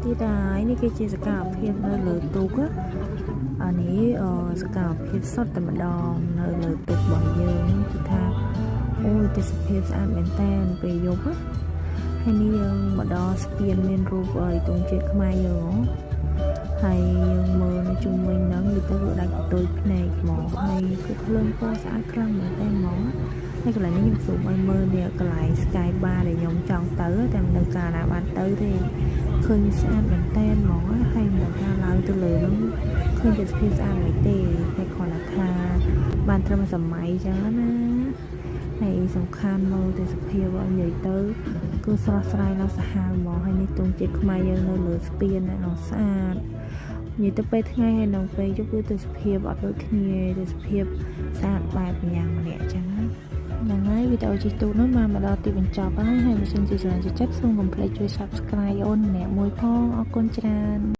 ទៀតហើយនេះគឺជាសកម្មភាពនៅលើទូកណាអានេះអសកម្មភាពសុទ្ធតែម្ដងនៅលើទូករបស់យើងគឺថាអូយទេសភាពស្អាតមែនតើពេលយប់ណាហើយនេះយើងមកដល់ស្ពានមានរូបអីទង់ជាតិខ្មែរយើងហ៎ហើយយើងមើលនៅជុំវិញហ្នឹងវាទៅគឺដាច់កន្ទុយភ្នែកហ្មងហើយគឺភ្លើងពណ៌ស្អាតខ្លាំងមែនតើហ្មងហើយកន្លែងនេះខ្ញុំសូមឲ្យមើលនេះកន្លែង Sky Bar ដែលខ្ញុំចង់ទៅតែមិនដឹងកាលណាបានទៅទេឃើញស្អាតមែនតើហ្មងហើយមិនដឹងថាឡើងទៅលើហ្នឹងឃើញទេសភាពស្អាតមិនទេតែគ្រាន់តែថាបានត្រឹមសម័យចឹងណាហើយសំខាន់មើលទេសភាពឲ្យនិយាយទៅគឺស្រស់ស្រាយដល់សាហាវហ្មងហើយនេះទង់ជាតិខ្មែរយើងនៅលើស្ពាននោះស្អាតនិយាយទៅពេលថ្ងៃហើយនឹងពេលយប់គឺទេសភាពអត់ដូចគ្នាទេសភាពស្អាតបែបយ៉ាងម្នាក់ចឹងណាហ្នឹងហើយវីដេអូជិះទូកនោះបានមកដល់ទីបញ្ចប់ហើយហើយបើសិនជាស្រឡាញ់ចិត្តសូមកុំភ្លេចជួយ Subscribe អូនម្នាក់មួយផងអរគុណច្រើន។